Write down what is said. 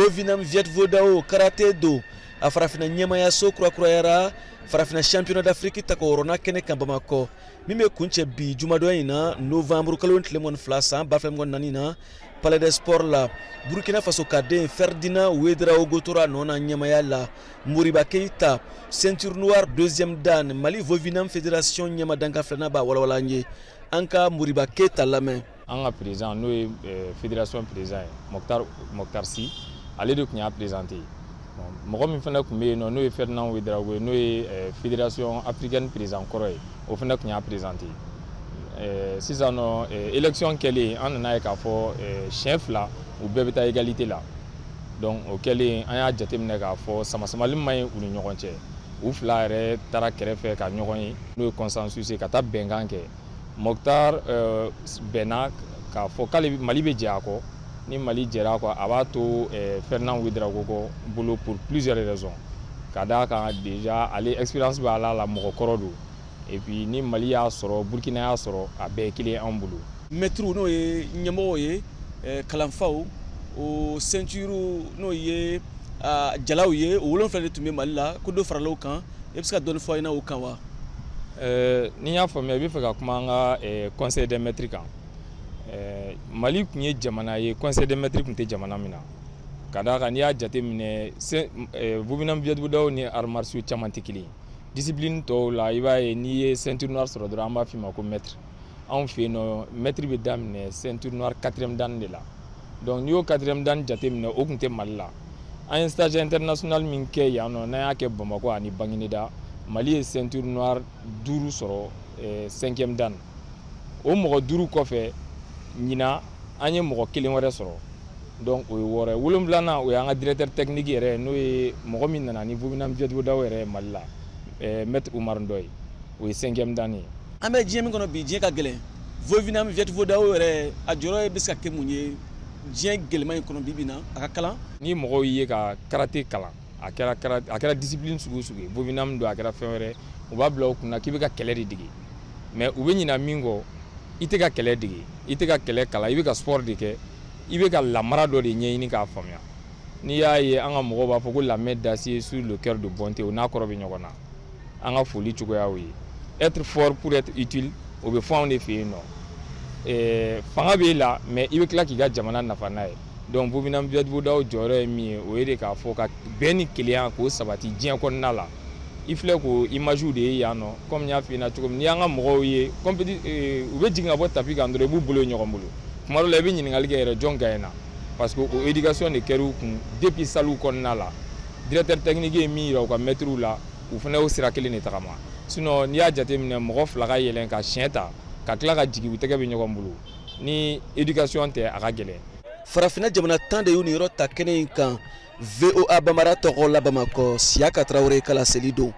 Vovinam Viet Vo Dao karaté do a farafina ɲɛmayaso kurakurayara farafina championnat d'Afrique tako wɔɔrɔnan kɛnɛ kan Bamakɔ min bɛ kuncɛ bi jumadon in na novembre kalo tile 22 san 2024 na Palais des Sports la. Burkina Faso ka den Ferdinand Ouedraogo tora nɔ na ɲɛmaya la. Moriba Keita, ceinture noire deuxième dan, Mali Vovinam Fédération ɲɛma danka filanan b'a walawala an ye. An ka Moriba Keita lamɛn. An ka président, n'o ye fédération président ye, Mokhtar Mokhtar Sy, ale de tun y'a présenté. Mɔgɔ min fana tun bɛ yen nɔ, n'o ye Ferdinand Ouedraogo ye, n'o ye fédération africaine président kɔrɔ ye, o fana tun y'a présenté. Sisan nɔ, élection kɛlen, an nana ye k'a fɔ siɲɛ fila u bɛɛ bɛ taa égalité la. Donc o kɛlen, an y'a jateminɛ k'a fɔ samasamali man ɲi u ni ɲɔgɔn cɛ. U fila yɛrɛ taara kɛrɛfɛ ka ɲɔgɔn ye, n'o ye consensus ye, ka taa bɛnkan kɛ. Mokhtar bɛnna k'a fɔ k'ale Mali bɛ jɛ a kɔ. Ni Mali jɛra a kɔ, a b'a to Ferdinand Ouedraogo kɔ bolo pour plusieurs raisons. Ka d'a kan, déjà ale expérience b'a la, mɔgɔ kɔrɔ don. Et puis ni Mali y'a sɔrɔ, Burkina y'a sɔrɔ, a bɛɛ ye kelen anw bolo. Maître, n'o ye ɲɛmɔgɔw ye, kalanfaw, o ceinture, n'o ye jalaw ye, o 7 de tun bɛ Mali la, ko dɔ farala o kan. E bɛ se ka dɔɔni fɔ an ɲɛna o kan wa? Ni n y'a faamuya, i bɛ fɛ ka kuma an ka conseil des maîtres kan. Mali tun ye jamana ye, conseil des maîtres tun tɛ jamana min na. Ka d'a kan, n'i y'a jateminɛ, Vovinam Viet Vo Dao ni arts martiaux caman tɛ kelen ye. Discipline tɔw la, i b'a ye, n'i ye ceinture noire sɔrɔ dɔrɔn, an b'a f'i ma ko maître. Anw fɛ yen nɔ, maître bɛ daminɛ ceinture noire quatrième dan de la. Donc n'i y'o quatrième dan jateminɛ, o tun tɛ Mali la. An ye stage international min kɛ yan nɔ, n'an y'a kɛ Bamakɔ ani Bangineda, Mali ye ceinture noire duuru sɔrɔ cinquième dan. O mɔgɔ duuru kɔfɛ, ɲinan an ye mɔgɔ kelen wɛrɛ sɔrɔ, donc o ye wɔɔrɔ ye. Wolonfilanan, o y'an ka directeur technique yɛrɛ, n'o ye mɔgɔ min nana ni Vovinam Viet Vo Dao yɛrɛ ye Mali la, maître Oumar Ndoye, o ye cinquième dan ye. An bɛ diɲɛ min kɔnɔ bi, diɲɛ ka gɛlɛn. Vovinam Viet Vo Dao yɛrɛ, a jɔyɔrɔ bɛ se ka kɛ mun ye diɲɛ gɛlɛman in kɔnɔ bi bi in na, a ka kalan? Ni mɔgɔw ye ka karaté kalan, a kɛra discipline sugu o sugu ye, Vovinam don, a kɛra fɛn wɛrɛ, u b'a bila u kunna k'i bɛ ka kɛlɛ de dege. Mais u bɛ ɲina min kɔ, i tɛ ka kɛlɛ dege, i tɛ ka kɛlɛ kalan, i bɛ ka sport de kɛ, i bɛ ka lamara dɔ de ɲɛɲini k'a faamuya. N'i y'a ye an ka mɔgɔw b'a fɔ ko la main d'acier sur le cœur de bonté, o n'a kɔrɔ bɛ ɲɔgɔn na. An ka foli cogoya y'o ye. Être fort pour être utile, o bɛ fɔ anw de fɛ yen nɔ. Fanga b'e la, mais i bɛ tila k'i ka jamana nafa n'a ye. Donc Vovinam Viet Vo Dao jɔyɔrɔ ye min ye, o ye de k'a fɔ ka bɛn ni kelenya k'o sabati diɲɛ kɔnɔna la. I filɛ k'o image de ye yan nɔ. Comme n y'a f'i ɲɛna cogo min, n'i y'an ka mɔgɔw ye u bɛ jigin ka bɔ tapis kan dɔrɔn, i b'u bolo ɲɔgɔn bolo. Tuma dɔ la, i bɛ ɲininkali kɛ yɛrɛ, jɔn gagnera? Parce que o éducation de kɛr'u kun depuis salle kɔnɔna la. Directeur technique ye min yira u ka maîtres la, u fana y'o sira kelen de tagama. Sinon n'i y'a jateminɛ, mɔgɔ fila ka yɛlɛn ka siɲɛ ta ka tila ka jigin, u tɛgɛ bɛ ɲɔgɔn bolo, ni éducation tɛ, a ka gɛlɛn. Farafinna jamana 10 de y'u niyɔrɔ ta kɛnɛ in kan. VOA Bamara tɔgɔ la, Bamakɔ, Siyaka Tarawele ka laseli don.